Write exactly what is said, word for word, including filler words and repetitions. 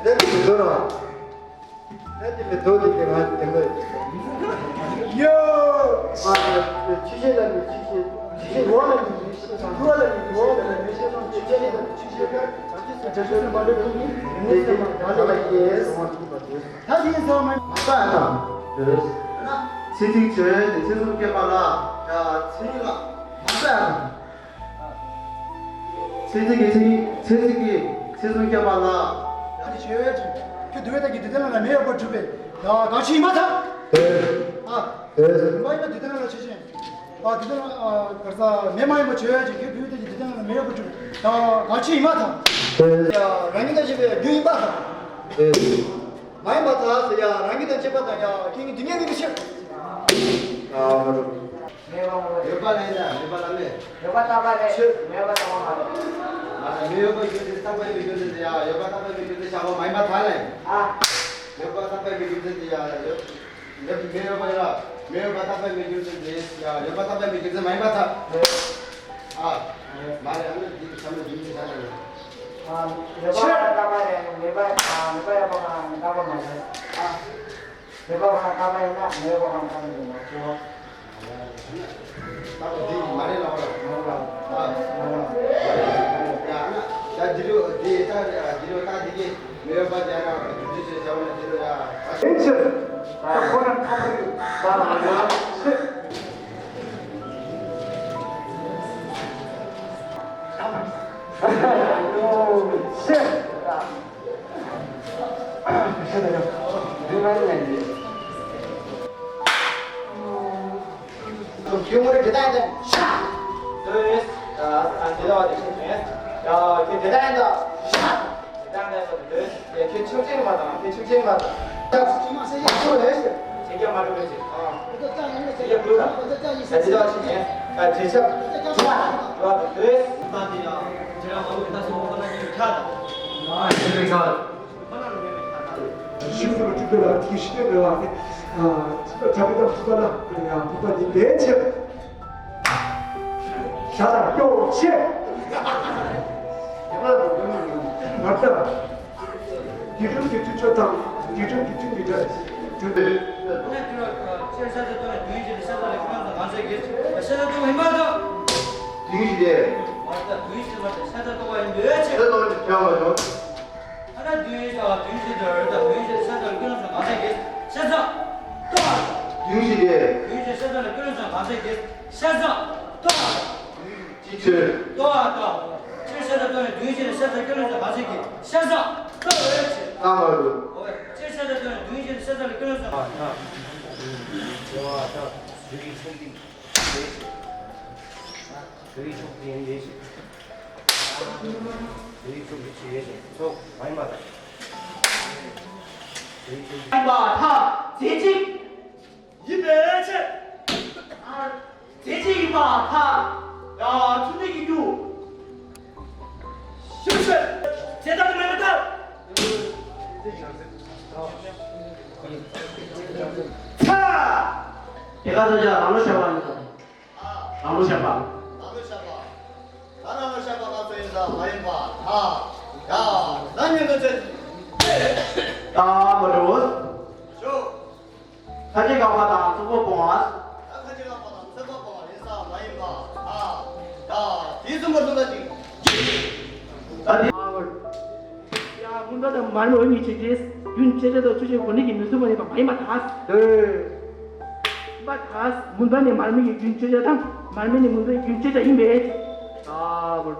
ད་དེ་མི་འདུག་ར། ད་དེ་མི་འདུག་དེ་དེ་ང་དེ་ལ་ཡོད། ཡོ། ཨ། ཆུ་ཤེལ་ལ་མི་ཆུ་ཤེལ། ཆུ་ཤེལ་འོག་ལ་མི་ཆུ་ཤེལ། འོག་ལ་མི་འོག་ལ་མི་ཆུ་ཤེལ། ཆུ་ཤེལ་ལ་མི་ཆུ་ཤེལ། ད་དེ་ཡིན་ཟེར་བ་མ། མ་ས་ཡ་ན། ཚེ་གཅིག་བྱོས་ཏེ་ཚེ་གསུམ་བསྐལ་པ་ལ། ཡ་ཚེ་གཉིས་ལ། མ་ས་ཡ་ན། ཚེ་གཅིག་གི་ཚེ་གཉིས། ཚེ་གཅིག་གི་ཚེ་གསུམ་བསྐལ་པ་ལ། ཡ་དེ་བྱོས་ཡ་ཅིག་ཁྱོད་དུ་བའི་ད་གི་དུ་ལྡན་ལ་མེ་ཡོད་པར་གྲུབ་པས། ཡ་གང་ཆེ་ཡིན་མ་ཐག་ཨ། མ་ཡིན་པ་དུ་ལྡན་ལ་ཆེ་ཆེ། ཨ་དུ་ལྡན་ལ་གར་ས་མེ་མ་ཡིན་པ་བྱོས་ཡ་ཅིག་ཁྱོད་དུ་བའི་ད་གི་དུ་ལྡན་ལ་མེ་ཡོད་པར་གྲུབ་པས། ཡ་གང་ཆེ་ཡིན་མ་ཐག་ཡ་རང་གི་ད་ཆེ་བའི་རྒྱུ་ཡིན་པ་ཐག་མ་ཡིན་པ་ཐག་ཟེར་ཡ་རང་གི་དང་བཅས་པ་དང་ཡ་ཁྱེད་ཀྱི་དུས་ངན་གྱི་ཕྱིར། ཡོད་པ་ལས་ན་མེད་པ་ལ་མེད། ཡོད་པ་རྟག་པ་རེད། ཕྱིར། མེད་པ་རྟག་པ་མ་རེད། ཨ་ནི་མེ་ཡོད་པའི་རྒྱུ་མཚན་རྟག་པ་ཡིན་པའི་རྒྱུ་མཚན་དེ་ཡ་ཡོད་པ་རྟག་པ་ཡིན་པའི་རྒྱུ་མཚན་བཞག་པ་མ་ཡིན་པ་ཐག་ལས། ཨ། ཡོད་པ་རྟག་པ་ཡིན་པའི་རྒྱུ་མཚན་དེ་ཡ་ཡོད། ཡོད་མེ་ཡོད་པ་ཡིན་ལ་མེ་ཡོད་པ་རྟག་པ་ཡིན་པའི་རྒྱུ་མཚན་དེ་ཡ་ཡོད་པ་རྟག་པ་ཡིན་པའི་རྒྱུ་མཚན་མ་ཡིན་པ་ཐག་ཨ། མ་རེད། ཨ་ནི་འདི་བྱ་མོ་འདི་མི་བྱ་ལ་ཡོད། ཨ། ཡོད་པ་རྟག་པ་རེད། མེད་པ། ཨ། མེད་པ་ཡོད་པ་རྟག་པ་མ་རེད། ཨ། མེད་པ་གང་ལྟར་ཡིན་ན་མེད་པ་གང་ལྟར་ཡིན་ནོ། ད་འདི་མ་རེད་ལབ་ར། མ་རེད་ལབ། ཨ། མ་རེད་ལབ། ཡ་ན། ད་འདི་ལོ་འདི་ད་འདི་ལོ་ད་འདི་གི་མེད་པ་རྒྱ་ན་རྒྱུ་འབྲས་ཆེ་བྱ་བ་ན་འདི་ལོ་ཡ། ཨེ་ཕྱིར། ད་ཁོ་རང་ཁ་པར་ཡོད། ད་མ་རེད་ལབ། ཕྱིར། ཕྱིར། ཁྱོད་ངོ་རེ་དེ་ལྟ་ཡིན་ད་ཤ། ལྟོས། ཨ་ཨ་དེ་ལྟ་བ་དེ་ཤེས་ནས། ཡ་ཁྱོད་དེ་ལྟ་ཡིན་ད་ཤ། དེ་ལྟ་ཡིན་ད་ལྟོས། ཡ་ཁྱོད་ཆོག་ཆེན་མ་དང་ཁྱོད་ཆོག་ཆེན་མ་དང་། ད་ཅི་མ་ཟེར་ཡ་ཁྱོད་རེད་ཤི། ཁྱེད་ཀྱང་མ་འགྲོ་བའི་ཆེད། ཨ་ཁྱེད་ཀྱང་ཡོད་ལ་ཁྱེད་ཀྱང་ཡིན་ད་དེ་ལྟ་བ་ཤེས་ནས། ད་དེ་ཤ། ཤ། ལྟོས། ད་དེ་ཡ་ཁྱེད་རང་མ་འགྲོ་བའི་ད་སོང་ཁོ་ན་ཉིད་ཁྱ་དང་། ཨ་ཤེས་རེད་ཁྱ། ཤིང་སུ་ལ་གྲུབ་པའི་ལ་དེའི་ཤི་ནས་འབྲེལ་བ་ནི། ཚིག་པ་དྲག་པོའི་དང་ཐུབ་པ་ལ་ཡང་ཐུབ་པ་ནི་ལས་ཆེ། ཞྭ་དང་སྐྱོ་བོ་ཆེ། ང་ལྟ། དགེ་སྒྲུབ་ཀྱི་ཚུལ་འཆོས་དང་དགེ་སྒྲུབ་ཀྱི་ཚུལ་མི་འདྲ། གྲུབ་པའི། ཤ་ཟ་ཏོ་ནི་དུས་ཀྱི་ཤ་ཟ་ལ་ཀུན་སོང་གང་ཟག་གི། ཤ་ཟ་ཏོ་ཡིན་པ་དང་། དུས་ཀྱི་ལས། མ་ལྟ་དུས་ཀྱི་མ་ལྟ་ཤ་ཟ་ཏོ་བ་ཡིན་པའི་ཕྱིར། ཤ་ཟ་ཏོ་ནི་ཁྱོད་མ་བྱུང་། ཨ་ན་དུས་ཀྱི་དུས་ཀྱི་དུས་ཀྱི་ཤ་ཟ་ལ་ཀུན་སོང་གང་ཟག་གི། ཤ་ཟ་ཏོ། དུས་ཀྱི་ལས། དུས་ཀྱི་ཤ་ཟ་ལ་ཀུན་སོང་གང་ཟག་གི། ཤ་ཟ་ཏོ། ཅི་ཕྱིར། ཏོ་ཨ་ཏོ། ཕྱིར་ཤ་ཟ་ཏོ་ནི་དུས་ཀྱི་ཤ་ཟ་ཀུན་སོང་གང་ཟག་གི། ཤ་ཟ་ཏོ་ཡོད་ཕྱིར། ལྟ་བར་འདུག་ཕྱིར་ཤ་ཟ་ཏོ་ནི་དུས་ཀྱི་ཤ་ཟ་ལ་ཀུན་སོང་། ཨ་ན། ཏོ་ཨ་ཏོ། དུས་ཀྱི་ཕྱོགས་འདི། བདེ་ཞིང་། བདེ་བའི་ཕྱོགས་འདི་ཡིན་བདེ་ཞིང་། བདེ་བའི་ཕྱོགས་འདི་ཆུ་ཡོད་ཅིང་ཚོགས་མ་ཡིན་པ་དང་། བདེ་བའི་ཕྱོགས་འདི། ཡིན་པ་ཐ་རྗེ་གཅིག་ཡིན་པའི་ཕྱིར། རྗེ་གཅིག་ཡིན་པ་ཐ། ཡ་ཆུ་འདི་ཡིན་རྒྱུ། ཤུགས་ཆེ། ཇི་ལྟར་དུ་མེད་པར་ཐལ། ཚ། དེ་ག་ཚོད་ཀྱང་རང་ལུགས་བཤད་པ་ཡིན་ད། རང་ལུགས་བཤད་པ། རང་ལུགས་བཤད་པ། ད་རང་ལུགས་བཤད་པ་ག་ཚོད་ཡིན་ད་མ་ཡིན་པ་ད། ཡ། ད་ཉན་དུ་ཚེ། ད་མ་འགྲོ། ཞུ། ཁ་ཅིག་གང་བ་དང་ཚོགས་པ་སྤོང་བ། ད་ཁ་ཅིག་གང་བ་དང་ཚོགས་པ་སྤོང་བ་ཡིན་ས་མ་ཡིན་པ་ད། ད་དེ་གསུམ་པ་ལུགས་ལ་ཅིག་ད་དེ། ཡ་མུན་པ་དང་མར་མེ་འོད་གཉིས་ཆོས་ཅན། རྒྱུན་ཆོས་ཅན་དང་ཆོས་ཅན་གོ་ནི་གི་མུན་སུམ་པ་ཡིན་པ་མ་ཡིན་པ་ད། ལྟོས། ཡིན་པ་ད། མུན་པ་ནི་མར་མེ་ཡི་རྒྱུན་ཆོས་ཅན་དང་མར་མེ་ནི་མུན་པའི་རྒྱུན་ཆོས་ཅན་ཡིན་པས། ད།